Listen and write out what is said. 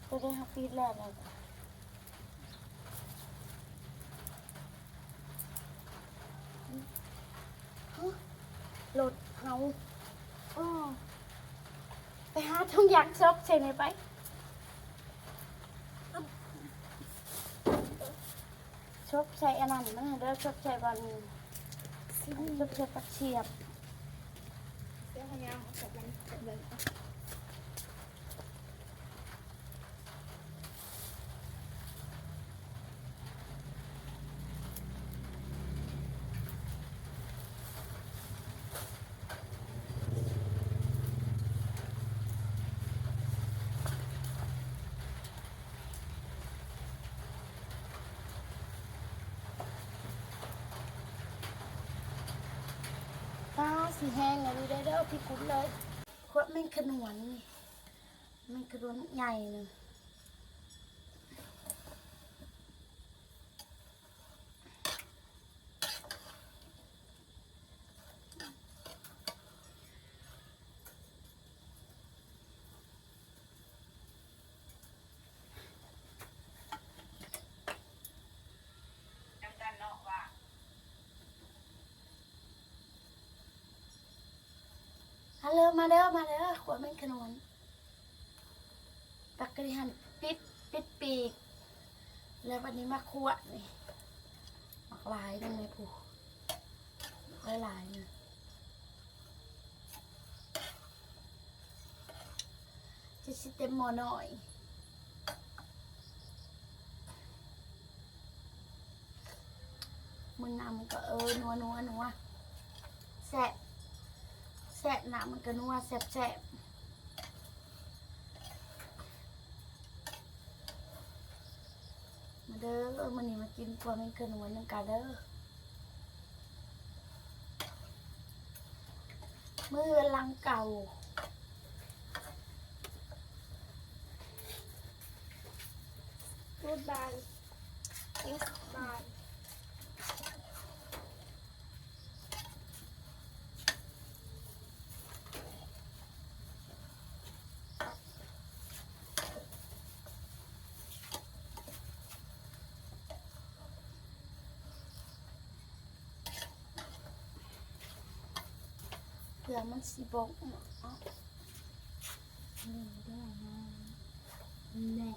ຕົວໃດເຮົາປິດແລ້ວນະ ຮະ ລົດເຮົາ ໂອ້ ໄປຫາຖົງຢາງສົບໃສ່ແດ່ໄປ. ສົບໃສ່ອັນນັ້ນມັນເດີ ສົບໃສ່ບ່ອນ ສົບໃສ່ປາກສຽບ. ປາຊິແຫ້ງອີ່ຫຼີເດີ ພິກຸນເລີຍ. ຂວດແມງຂະໜວນນີ້ ແມງຂະໜວນໃຫຍ່ໜຶ່ງ. ມາເດີ ມາເດີ ມາເດີ ຂົ້ວແມງຂະໜວນ. ປັກກະດິຫັນ ປິດ ປິດປີກ ແລ້ວບັດນີ້ມາຂົ້ວນີ້ ໝາກຫຼາຍໜຶ່ງແມ່ຜູ້ ໝາກຫຼາຍໆ ນີ້ ຈະຊິເຕັມໝໍ້ນ້ອຍ. ມື້ນ້ຳມັນກໍ ເອີ ນົວໆໆ ແຊບ ແຊບ ນ້ຳມັນກໍນົວ ແຊບໆ. ມາເດີ ມື້ນີ້ມາກິນຂົ້ວແມງຂະໜວນນຳກັນເດີ ເມືອຫຼັງເກົ່າ. Goodbye. Goodbye. ເພື່ອມັນຊິບົກເນາະ. ແນ່ ແນ່ ແນ່.